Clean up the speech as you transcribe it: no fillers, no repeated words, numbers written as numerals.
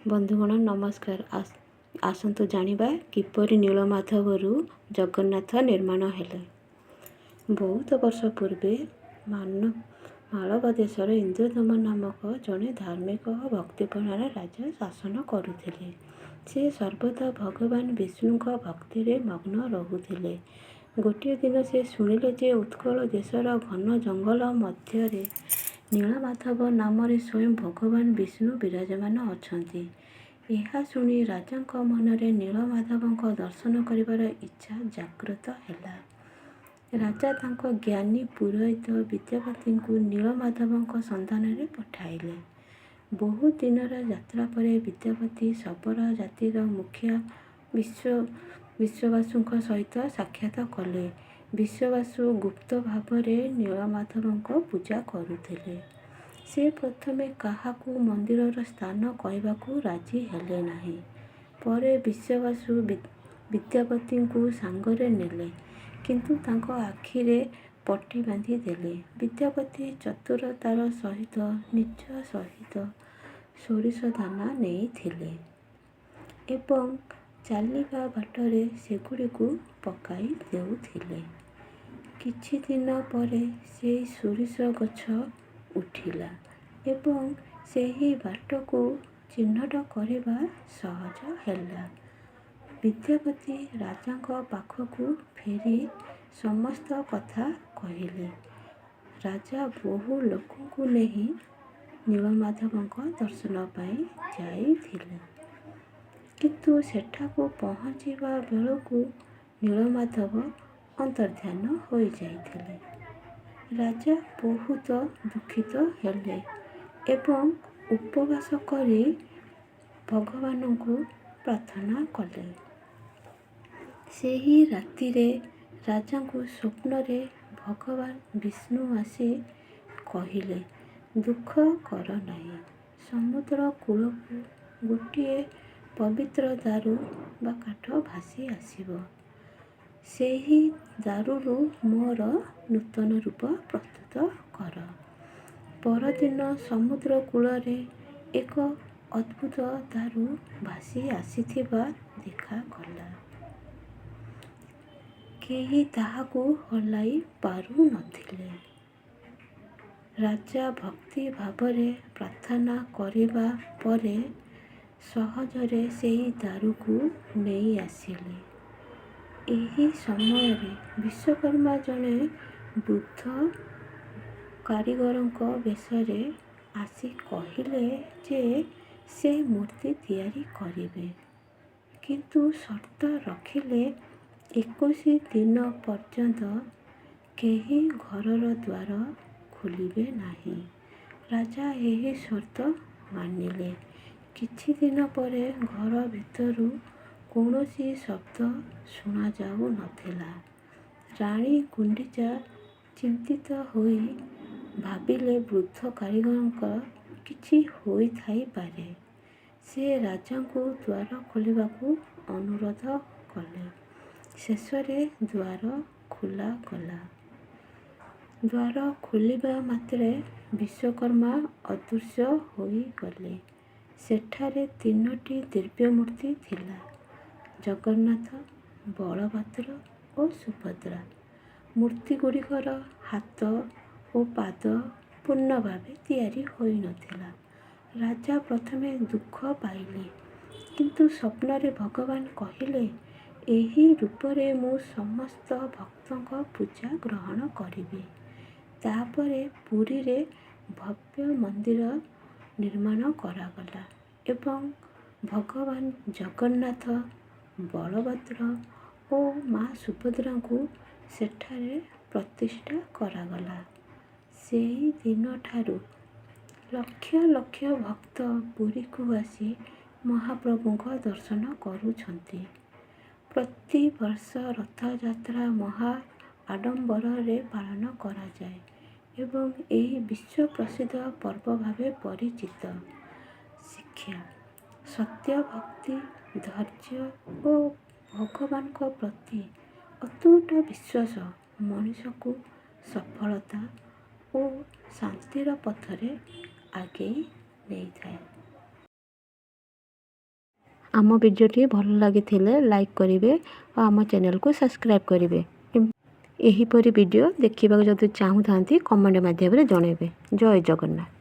ବନ୍ଧୁଗଣ ନମସ୍କାର। ଆସନ୍ତୁ ଜାଣିବା କିପରି ନୀଳମାଧବରୁ ଜଗନ୍ନାଥ ନିର୍ମାଣ ହେଲେ। ବହୁତ ବର୍ଷ ପୂର୍ବେ ମାଳବ ଦେଶର ଇନ୍ଦ୍ରଦ୍ୟୁମ୍ନ ନାମକ ଜଣେ ଧାର୍ମିକ ଓ ଭକ୍ତିପରାୟଣ ରାଜା ଶାସନ କରୁଥିଲେ। ସେ ସର୍ବଦା ଭଗବାନ ବିଷ୍ଣୁଙ୍କ ଭକ୍ତିରେ ମଗ୍ନ ରହୁଥିଲେ। ଗୋଟିଏ ଦିନ ସେ ଶୁଣିଲେ ଯେ ଉତ୍କଳ ଦେଶର ଘନ ଜଙ୍ଗଲ ମଧ୍ୟରେ ନୀଳମାଧବ ନାମରେ ସ୍ୱୟଂ ଭଗବାନ ବିଷ୍ଣୁ ବିରାଜମାନ ଅଛନ୍ତି। ଏହା ଶୁଣି ରାଜାଙ୍କ ମନରେ ନୀଳମାଧବଙ୍କ ଦର୍ଶନ କରିବାର ଇଚ୍ଛା ଜାଗ୍ରତ ହେଲା। ରାଜା ତାଙ୍କ ଜ୍ଞାନୀ ପୁରୋହିତ ବିଦ୍ୟାପତିଙ୍କୁ ନୀଳମାଧବଙ୍କ ସନ୍ଧାନରେ ପଠାଇଲେ। ବହୁ ଦିନର ଯାତ୍ରା ପରେ ବିଦ୍ୟାପତି ଶବର ଜାତିର ମୁଖିଆ ବିଶ୍ୱାବସୁଙ୍କ ସହିତ ସାକ୍ଷାତ କଲେ। ବିଶ୍ୱାବସୁ ଗୁପ୍ତ ଭାବରେ ନୀଳମାଧବଙ୍କ ପୂଜା କରୁଥିଲେ। ସେ ପ୍ରଥମେ କାହାକୁ ମନ୍ଦିରର ସ୍ଥାନ କହିବାକୁ ରାଜି ହେଲେ ନାହିଁ। ପରେ ବିଶ୍ୱାବସୁ ବିଦ୍ୟାପତିଙ୍କୁ ସାଙ୍ଗରେ ନେଲେ, କିନ୍ତୁ ତାଙ୍କ ଆଖିରେ ପଟି ବାନ୍ଧି ଦେଲେ। ବିଦ୍ୟାପତି ଚତୁରତାର ସହିତ ନିଜ ସହିତ ସୋରିଷ ଦାନା ନେଇଥିଲେ ଏବଂ ଚାଲିବା ବାଟରେ ସେଗୁଡ଼ିକୁ ପକାଇ ଦେଉଥିଲେ। କିଛି ଦିନ ପରେ ସେହି ସୋରିଷ ଗଛ ଉଠିଲା ଏବଂ ସେହି ବାଟକୁ ଚିହ୍ନଟ କରିବା ସହଜ ହେଲା। ବିଦ୍ୟାପତି ରାଜାଙ୍କ ପାଖକୁ ଫେରି ସମସ୍ତ କଥା କହିଲେ। ରାଜା ବହୁ ଲୋକଙ୍କୁ ନେଇ ନୀଳମାଧବଙ୍କ ଦର୍ଶନ ପାଇଁ ଯାଇଥିଲେ। କିନ୍ତୁ ସେଠାକୁ ପହଞ୍ଚିବା ବେଳକୁ ନୀଳମାଧବ ଅନ୍ତର୍ଦ୍ଧାନ ହୋଇଯାଇଥିଲେ। ରାଜା ବହୁତ ଦୁଃଖିତ ହେଲେ ଏବଂ ଉପବାସ କରି ଭଗବାନଙ୍କୁ ପ୍ରାର୍ଥନା କଲେ। ସେହି ରାତିରେ ରାଜାଙ୍କୁ ସ୍ୱପ୍ନରେ ଭଗବାନ ବିଷ୍ଣୁ ଆସି କହିଲେ, ଦୁଃଖ କର ନାହିଁ, ସମୁଦ୍ର କୂଳକୁ ଗୋଟିଏ ପବିତ୍ର ଦାରୁ ବା କାଠ ଭାସି ଆସିବ। ସେହି ଦାରୁରୁ ମୋର ନୂତନ ରୂପ ପ୍ରସ୍ତୁତ କର। ପରଦିନ ସମୁଦ୍ର କୂଳରେ ଏକ ଅଦ୍ଭୁତ ଦାରୁ ଭାସି ଆସିଥିବା ଦେଖାଗଲା। କେହି ତାହାକୁ ହଲାଇ ପାରୁନଥିଲେ। ରାଜା ଭକ୍ତି ଭାବରେ ପ୍ରାର୍ଥନା କରିବା ପରେ ସହଜରେ ସେହି ଦାରୁକୁ ନେଇ ଆସିଲେ। ଏହି ସମୟରେ ବିଶ୍ୱକର୍ମା ଜଣେ ବୃଦ୍ଧ କାରିଗରଙ୍କ ବେଶରେ ଆସି କହିଲେ ଯେ ସେ ମୂର୍ତ୍ତି ତିଆରି କରିବେ, କିନ୍ତୁ ସର୍ତ୍ତ ରଖିଲେ 21 ଦିନ ପର୍ଯ୍ୟନ୍ତ କେହି ଘରର ଦ୍ୱାର ଖୋଲିବେ ନାହିଁ। ରାଜା ଏହି ସର୍ତ୍ତ ମାନିଲେ। କିଛି ଦିନ ପରେ ଘର ଭିତରୁ କୌଣସି ଶବ୍ଦ ଶୁଣାଯାଉନଥିଲା। ରାଣୀ ଗୁଣ୍ଡିଚା ଚିନ୍ତିତ ହୋଇ ଭାବିଲେ ବୃଦ୍ଧ କାରିଗରଙ୍କର କିଛି ହୋଇଥାଇପାରେ। ସେ ରାଜାଙ୍କୁ ଦ୍ୱାର ଖୋଲିବାକୁ ଅନୁରୋଧ କଲେ। ଶେଷରେ ଦ୍ୱାର ଖୋଲାଗଲା। ଦ୍ୱାର ଖୋଲିବା ମାତ୍ରେ ବିଶ୍ୱକର୍ମା ଅଦୃଶ୍ୟ ହୋଇଗଲେ। ସେଠାରେ ତିନୋଟି ଦିବ୍ୟ ମୂର୍ତ୍ତି ଥିଲା, ଜଗନ୍ନାଥ, ବଳଭଦ୍ର ଓ ସୁଭଦ୍ରା। ମୂର୍ତ୍ତିଗୁଡ଼ିକର ହାତ ଓ ପାଦ ପୂର୍ଣ୍ଣ ଭାବେ ତିଆରି ହୋଇନଥିଲା। ରାଜା ପ୍ରଥମେ ଦୁଃଖ ପାଇଲେ, କିନ୍ତୁ ସ୍ୱପ୍ନରେ ଭଗବାନ କହିଲେ, ଏହି ରୂପରେ ମୁଁ ସମସ୍ତ ଭକ୍ତଙ୍କ ପୂଜା ଗ୍ରହଣ କରିବି। ତାପରେ ପୁରୀରେ ଭବ୍ୟ ମନ୍ଦିର ନିର୍ମାଣ କରାଗଲା ଏବଂ ଭଗବାନ ଜଗନ୍ନାଥ, ବଳଭଦ୍ର ଓ ମା ସୁଭଦ୍ରାଙ୍କୁ ସେଠାରେ ପ୍ରତିଷ୍ଠା କରାଗଲା। ସେହି ଦିନଠାରୁ ଲକ୍ଷ ଲକ୍ଷ ଭକ୍ତ ପୁରୀକୁ ଆସି ମହାପ୍ରଭୁଙ୍କ ଦର୍ଶନ କରୁଛନ୍ତି। ପ୍ରତିବର୍ଷ ରଥଯାତ୍ରା ମହା ଆଡମ୍ବରରେ ପାଳନ କରାଯାଏ ଏବଂ ଏହି ବିଶ୍ୱ ପ୍ରସିଦ୍ଧ ପର୍ବ ଭାବେ ପରିଚିତ। ଶିକ୍ଷା: ସତ୍ୟ, ଭକ୍ତି, ଧୈର୍ଯ୍ୟ ଓ ଭଗବାନଙ୍କ ପ୍ରତି ଅତୁଟ ବିଶ୍ୱାସ ମଣିଷକୁ ସଫଳତା ଓ ଶାନ୍ତିର ପଥରେ ଆଗେଇ ନେଇଥାଏ। ଆମ ଭିଡ଼ିଓଟି ଭଲ ଲାଗିଥିଲେ ଲାଇକ୍ କରିବେ ଓ ଆମ ଚ୍ୟାନେଲକୁ ସବସ୍କ୍ରାଇବ୍ କରିବେ। ଏହିପରି ଭିଡ଼ିଓ ଦେଖିବାକୁ ଯଦି ଚାହୁଁଥାନ୍ତି, କମେଣ୍ଟ ମାଧ୍ୟମରେ ଜଣାଇବେ। ଜୟ ଜଗନ୍ନାଥ।